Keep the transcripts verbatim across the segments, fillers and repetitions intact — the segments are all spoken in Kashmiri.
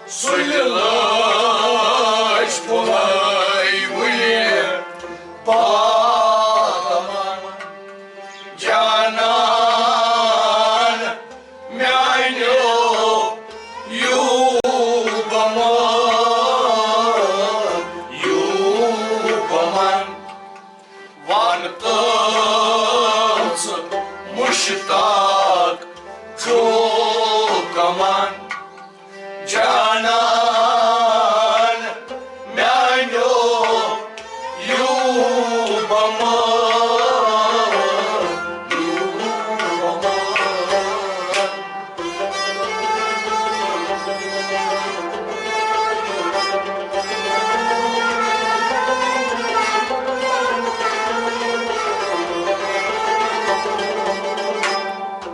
سُلہِ لٲج پھُلے وُلہِ بادمن۔ جانان میانیو یوٗبمن، یوٗبمن۔ وَن کٲژ مُشتاق چھُکھ کَمَن جانان میٛانیو یوٗبہٕ مٲلۍ، یوٗبہٕ مٲلۍ۔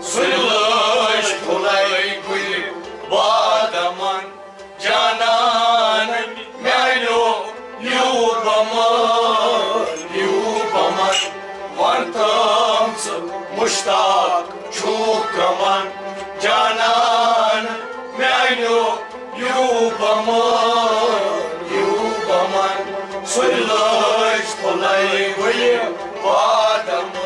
سُلہِ لٲج پھُلے گُلہِ بادمن جانان میٛانیو یوٗبہٕ مٲلۍ، یوٗبہٕ مٲلۍ۔ وَن کٲژ مُشتاق چھُکھ کَمَن جانان میٛانیو یوٗبہٕ مٲلۍ، یوٗبہٕ مٲلۍ۔ سُلہِ لٲج پھُلے گُلہِ بادمن۔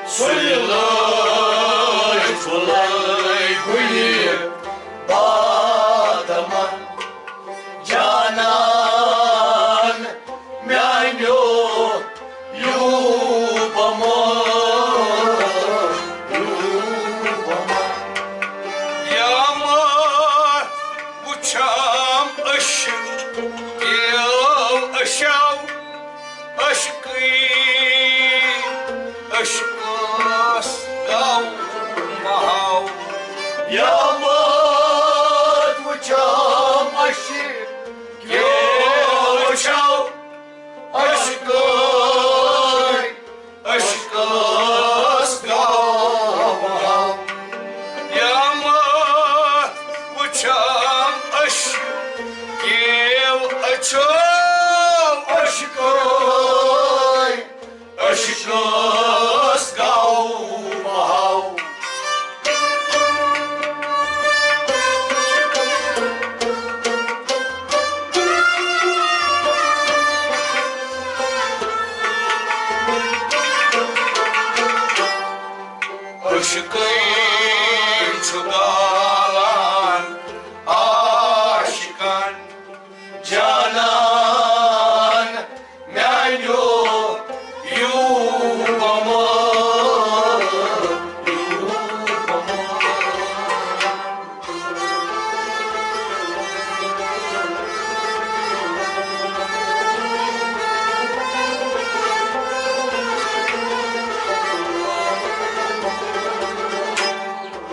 سُلہِ لٲج پھُلے گُلہِ بادمن جانان میٛانیو یوٗبہٕ مٲلۍ، یوٗبہٕ مٲلۍ۔ یا مات وٕچھام أشہِ، یو أشاو عشقٕے، عشقس گاو مہاو۔ یا مات وٕچھام أشہِ، یو أشاو عشقٕے، عشقس گاو مہاو۔ یا مات وٕچھام أشہِ، یو أچھو عشقٕے، عشقس گاو مہاو۔ عشقٕے چھُ گالان عاشقن جانان میٛانیو یوٗبہٕ مٲلۍ، یوٗبہٕ مٲلۍ۔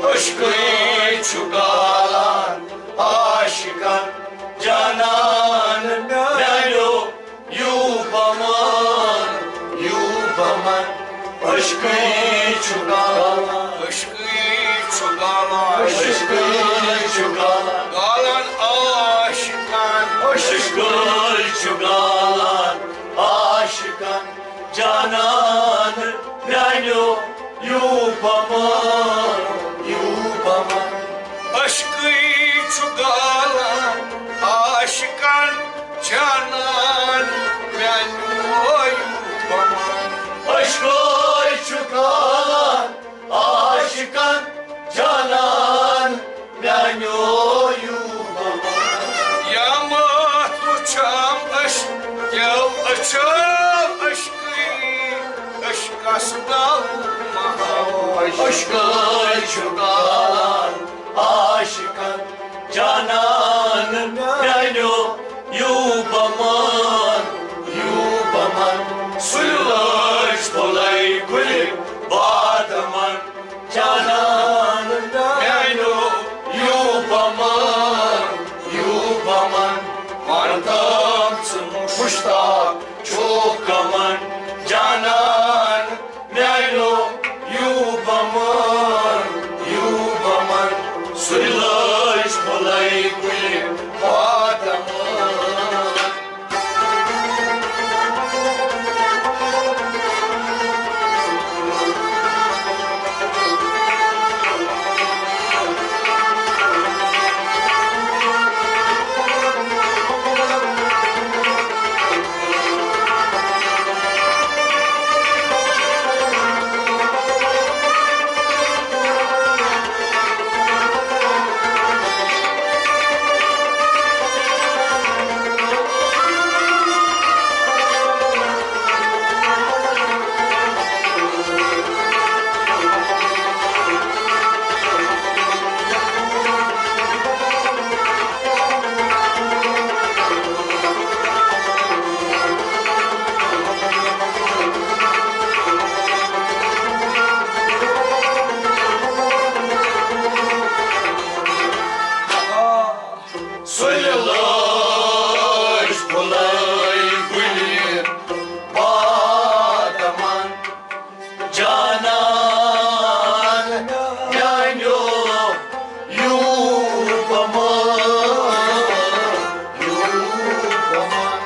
عشقٕے چھُ گالان عاشقن جانان میٛانیو یوٗبہٕ مٲلۍ، یوٗبہٕ مٲلۍ۔ عشقٕے چھُ گالان، عشقٕے چھُ گالان، عشقٕے چھُ گالان۔ گالان عاشقن، عشقٕے چھُ گالان عاشقن۔ جانان میٛانیو یوٗبہٕ مٲلۍ، یوٗبہٕ مٲلۍ۔ عشقٕے چھُ گالان عاشقن جانان میٛانیو یوٗبہٕ مٲلۍ۔ عشقٕے چھُ گالان عاشقن جانان میٛانیو یوٗبہٕ مٲلۍ۔ عشقے چھُ کالان عاشقن جانان میانیو، یوٗ بہٕ من، یوٗ بہٕ من، سُے لٲج پھُلے گُلہِ بادمن جانان میانیو، یوٗ بہٕ من، یوٗ بہٕ من، وَنتم ژٕ مُشتاق چھُکھ کمن جانان میانیو، یوٗ بہٕ من، یوٗ بہٕ من، سُے لٲج پھُلے گُلہِ بادمن۔ سُلہِ لٲج پھُلے گُلہِ بادمن جانان میانیو، یوٗ بہٕ من، یوٗ بہٕ من۔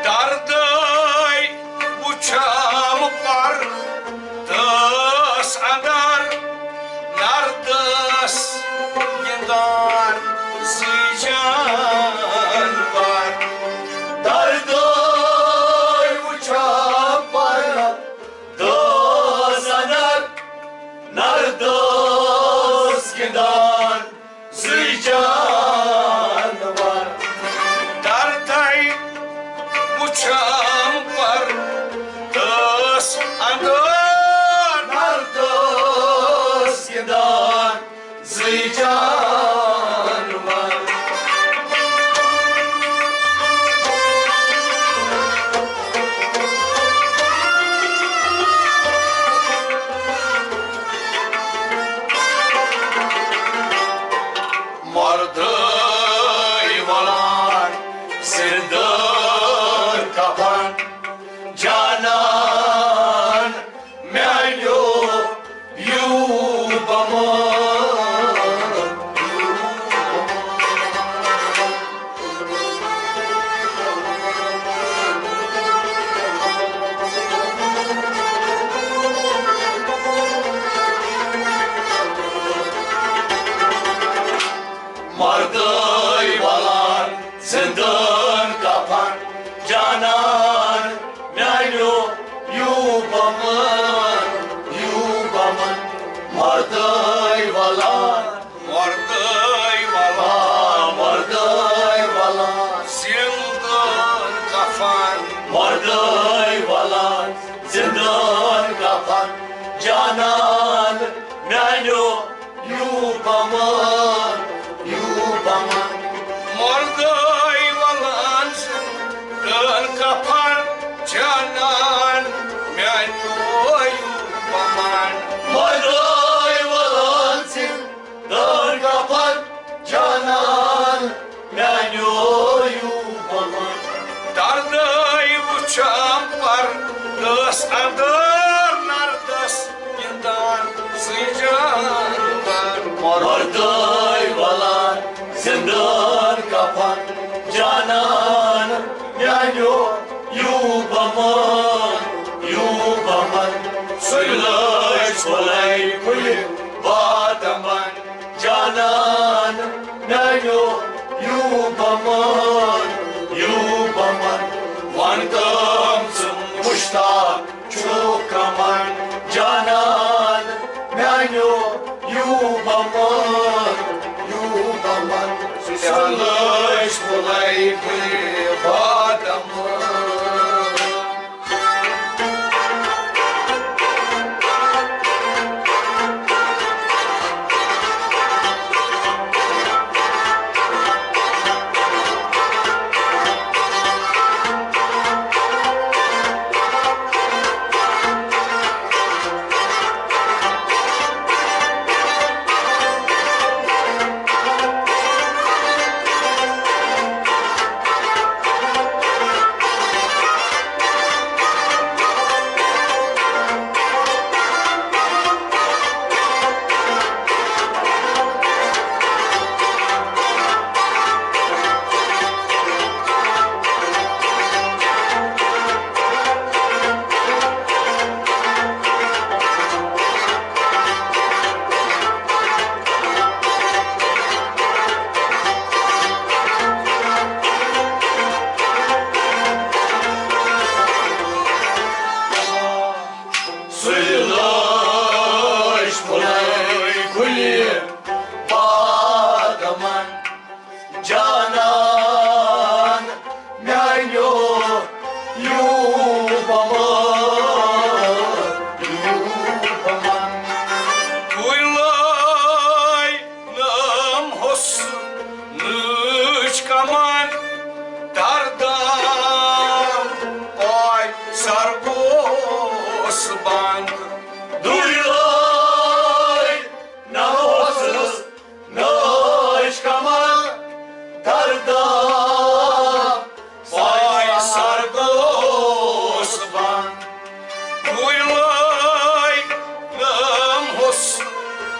دردے وُچھم پردس اندر، نردس گِنٛدان زٕ جانور۔ دردے وُچھم پردس اندر، نردس گِنٛدان زٕ جانور۔ دردے وُچھم پردس اندر، نردس گِنٛدان زٕ جانور۔ مردے ولان زندٕ کفن جانان میانیو، یوٗ بہٕ من۔ مردے ولان زندٕ کفن جانان میانیو، یوٗ بہٕ من، یوٗ بہٕ من۔ مردے ولان، مردے ولان، مردے ولان زندٕ کفن، مردے ولان زندٕ کفن جانان میانیو، یوٗ بہٕ من، یوٗ بہٕ من۔ مردے ولان زندٕ کفن جانان میانیو، یوٗ بہٕ من۔ مردے ولان زندٕ کفن جانان میانیو، یوٗ بہٕ من۔ دردے وُچھم پردس اندر، نردس گِنٛدان زٕ جانور۔ مردے ولان زندٕ کفن جانان میانیو، یوٗ بہٕ من، یوٗ بہٕ من۔ سُلے سُلے کُلہِ بادمن جانان میانیو، یوٗ بہٕ من، یوٗ بہٕ من۔ وَنتم ژٕ مُشتاق چھُکھ کمن جانان میانیو، یوٗ بہٕ من، یوٗ بہٕ من۔ سُلے سُلے کُلہِ بادمن۔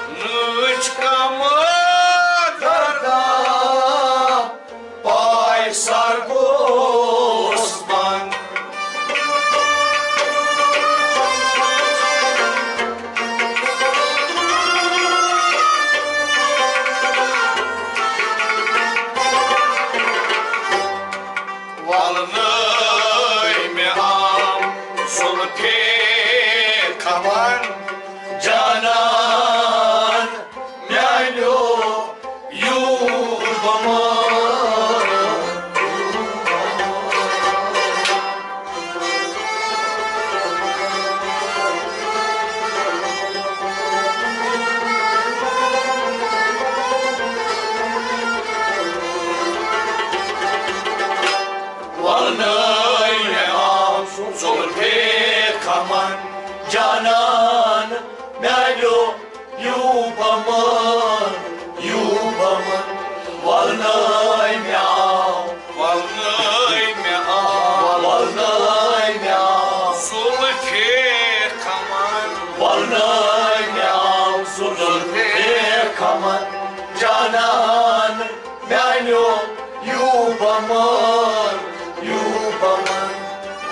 نٔچ کمہٕ درداہ پاے سر گوس بند۔ ولنٲے مےٚ آم زُلفے کمن جانان میانیو یوٗبہٕ مٲل۔ ولنٲے مےٚ آم زُلفے کمن جانان میانیو یوٗبہٕ مٲل، یوٗبہٕ مٲل۔ ولنٲے مےٚ آم، ولنٲے مےٚ آم، ولنٲے مےٚ آم۔ زُلفے کمن، ولنٲے مےٚ آم زُلفے کمن جانان میانیو یوٗبہٕ مٲل، یوٗبہٕ مٲل۔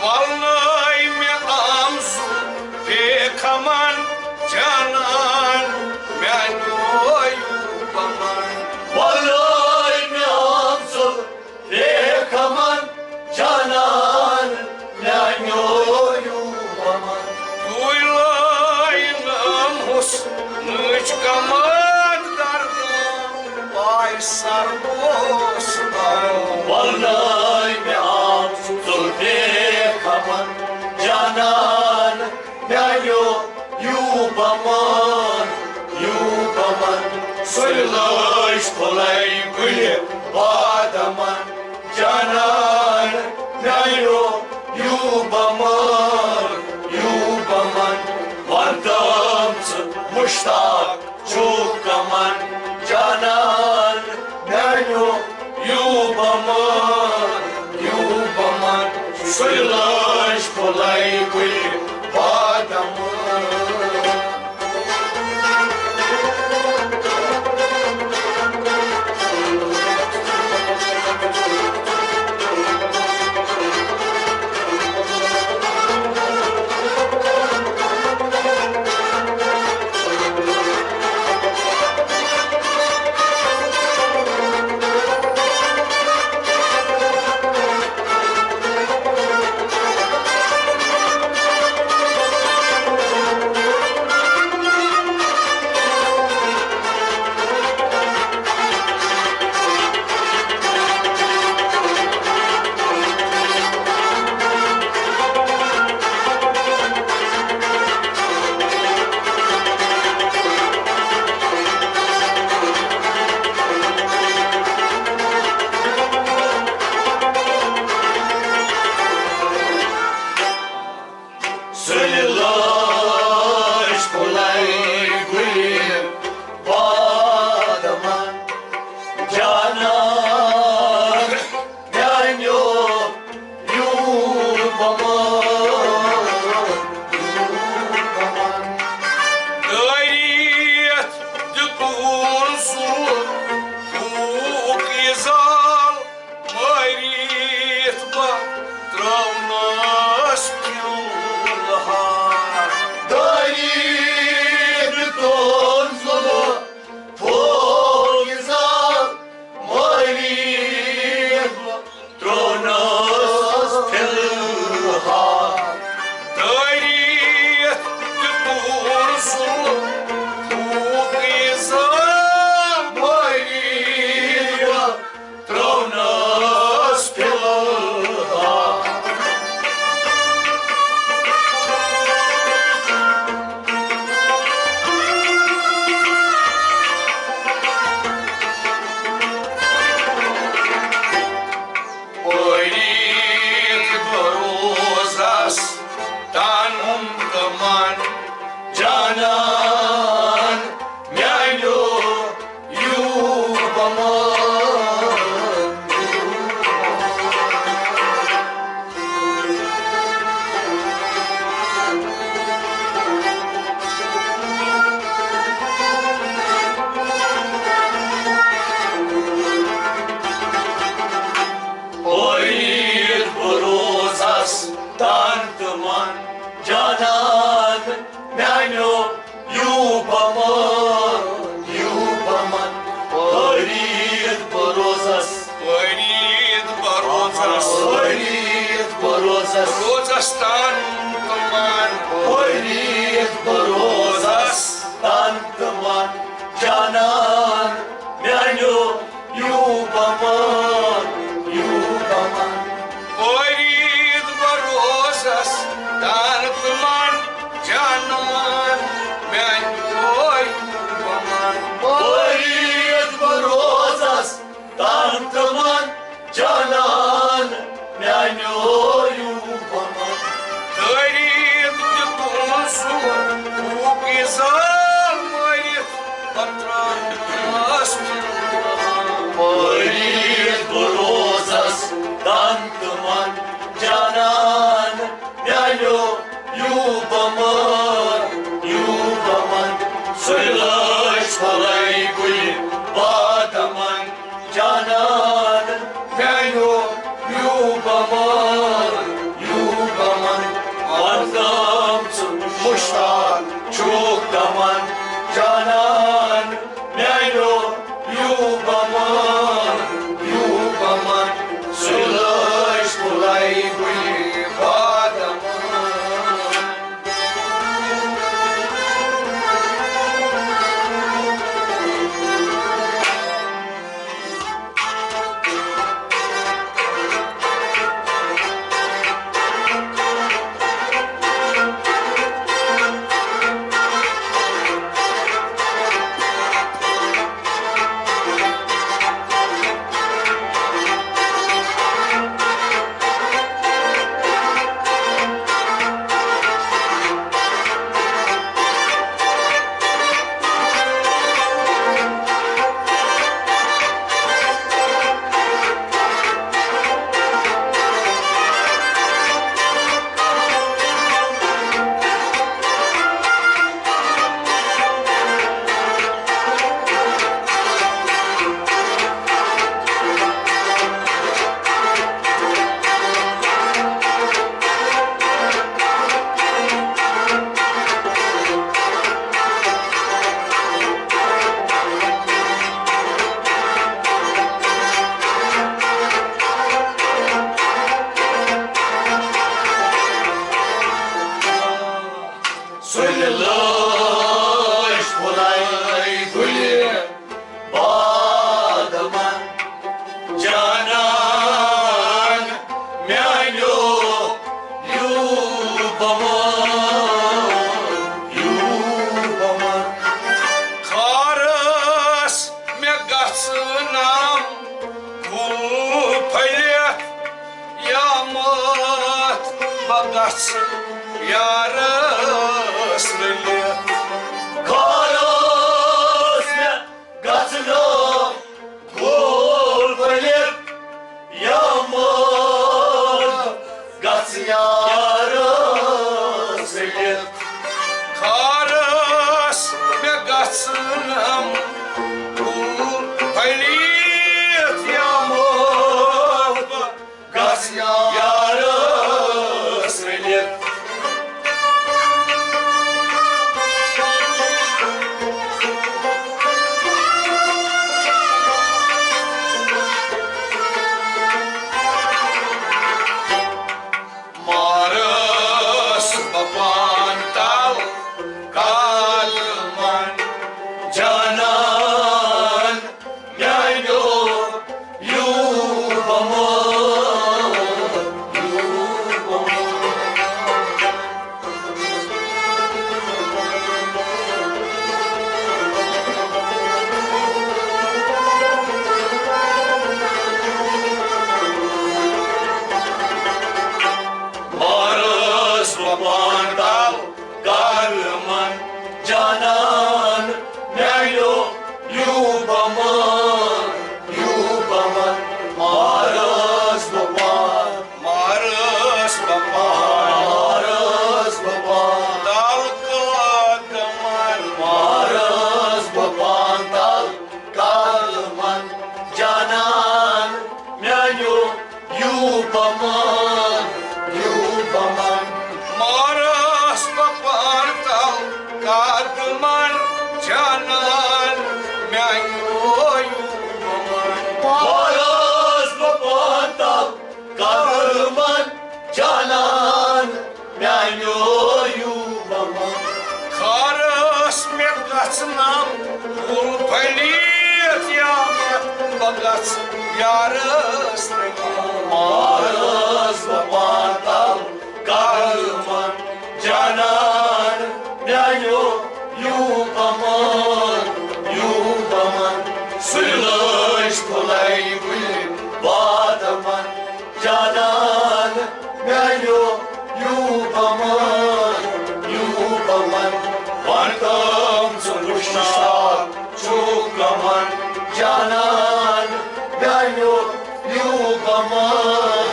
ولنٲے مےٚ آم زُلفے کمن جانان میانیو یوٗبہٕ مٲل۔ ولنٲے مےٚ آم زُلفے کمن جانان میانیو یوٗبہٕ مٲل۔ تُے لٲینم حُسنٕچ کمر درداہ پاے سر گوس بند۔ ولنٲے مےٚ آم زُلفے کمن جانان میانیو یوٗبہٕ مٲل، یوٗبہٕ مٲل۔ سُے لٲج پھُلے گُلہِ بادمن جانان میانیو یوٗبہٕ مٲل، یوٗبہٕ مٲل۔ ونتم ژٕ مشتاق چھُکھ کمن جانان میانیو یوٗبہٕ مٲل، یوٗبہٕ مٲل۔ سُے لٲج پھُلے گُلہِ بادمن۔ سال مٲرِتھ پترس۔ مٲرِتھ بہٕ روزس تن تہٕ من جانان، میانیو یوٗ بہٕ من، یوٗ بہٕ من، سُے لٲج پھۄلے گُلہِ بادمن۔ جانان میانیو، یوٗ بہٕ من، یوٗ بہٕ من، وَن کم ژٕ مُشتاق چھُکھ دَپان۔ جانان میانیو، یوٗ بہٕ من، یوٗ بہٕ من، سُہ لٲج پھۄلے گُلہِ بادمن۔ سُلہِ لٲج پھۄلے گُلہِ بادمن۔ جانان میانیو، یوٗ بہٕ من، یوٗ بہٕ من۔ خارس مےٚ گژھنم کُل پھٔلِتھ، یا ماتھ بہٕ گژھٕ یارس رٔلِتھ۔ خارس مےٚ گژھنم کُل پھٔلِتھ، یا ماتھ گژھٕ یارس رٔلِتھ۔ خارس مےٚ گژھنم کُل پھٔلِتھ، یا ماتھ گژھٕ یارس رٔلِتھ۔ مارس بہٕ پان تل قدمن جانان۔ میانیو یوٗ بہٕ من، یوٗ بہٕ من۔ مارس بہٕ پان تل قدمن جانان، میانیو یوٗ بہٕ من، یوٗ بہٕ من۔ مارس بہٕ پان، مارس بہٕ پان، مارس بہٕ پان تل قدمن، مارس بہٕ پان تل قدمن جانان، میانیو یوٗ بہٕ من، یوٗ بہٕ من۔ مارس بہٕ پان تل قدمن جانان، میانیو یوٗ بہٕ من۔ مارس بہٕ پان تل قدمن جانان، میانیو یوٗ بہٕ من۔ خارس مےٚ گژھنم کُل پھٔلِتھ، یا ماتھ بہٕ گژھٕ یارس رٔلِتھ۔ مارس بہٕ پان تل قدمن جانان، میانیو یوٗ بہٕ من، یوٗ بہٕ من۔ سُلہِ لٲج پھۄلے گُلہِ بادمن جانان، میانیو یوٗ بہٕ من، یوٗ بہٕ من۔ وَن تہٕ من جانان میانیو یوٗبمن،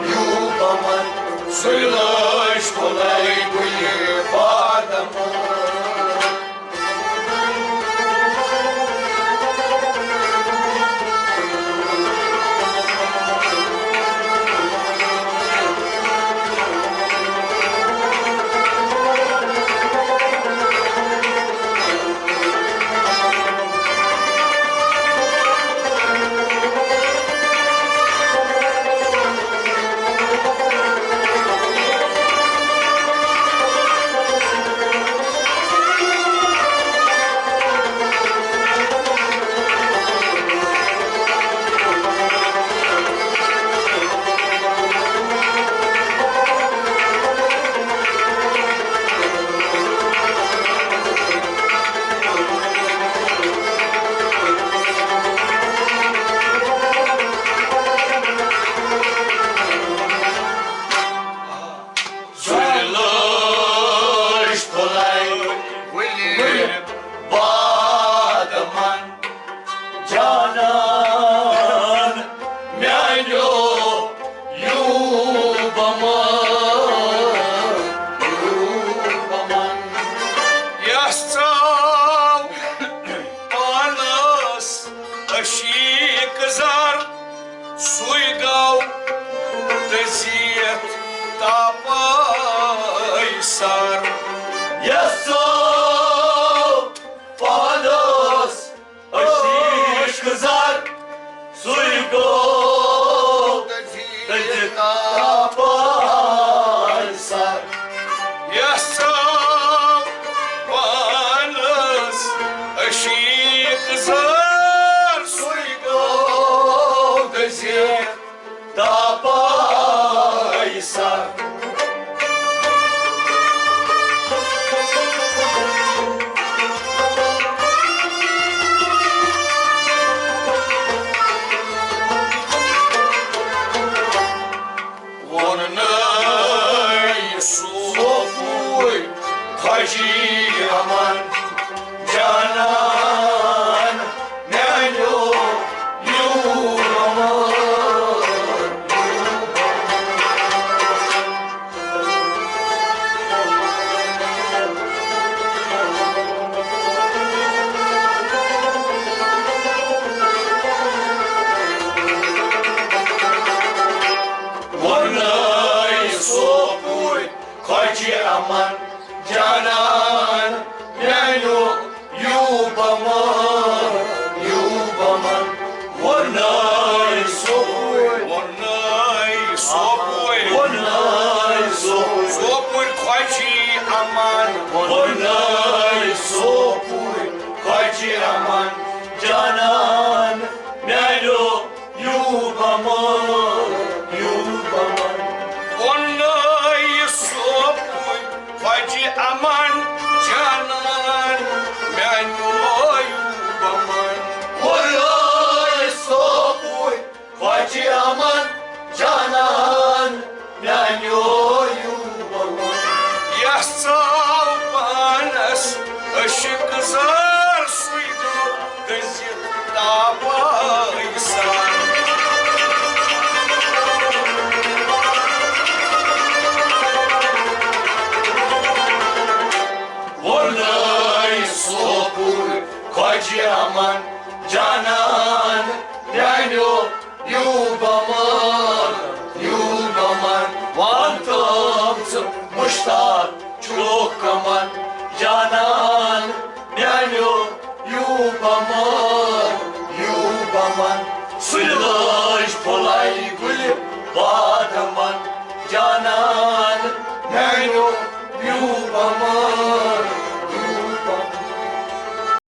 یوٗبمن، سُے لٲج پھُلے گُلہِ بادمن۔ لٲج پھُلے گُلہِ بادمن۔ جانان میانیو یوٗبمن، یوٗبمن۔ یس ژاو پانس عشیق زر، سُے گوٚو دٔزِتھ تاپہٕ سر۔ یس ژاو پانس عشیق زر، سُے گوٚو دٔزِتھ تاپہٕ سر۔ یس ژاو پانس عشیق زر، سُے گوٚو دٔزِتھ تاپہٕ سر۔ ووٚننَے سوپور خۄجی اَمن جانان میٛانیو یوٗ اَمن۔ ووٚننَے سوپور خۄجہِ اَمن جانان میٛانیو یوٗ بَمن، یوٗ بَمن۔ ووٚننَے سوپور، ووٚننَے سوپور، ووٚننَے سوپور۔ سوپور خۄجہِ اَمن، ووٚننَے سوپور خۄجہِ اَمن جانان میٛانیو یوٗ بَمن، یوٗ بَمن۔ ووٚننَے سوپور خۄجہِ اَمن جانان میٛانیو یوٗ بَمن۔ ووٚننَے سوپور خۄجہِ اَمن جانان میٛانیو یوٗ بَمن۔ یَس ژاو پانَس عشق زار سُے گوٚو دٔزِتھ تاپہٕ سر۔ ووٚننَے سوپور خۄجہِ اَمن جانان میٛانیو یوٗ بَمن، یوٗ بَمن۔ وَن تام ژٕ مُشتاق چھُکھ کَمن جانان میٛانیو یوٗ بَمن، یوٗ بَمن۔ سُے لٲج پھُلے گُلہِ بادمن جانان میٛانیو یوٗ بَمن۔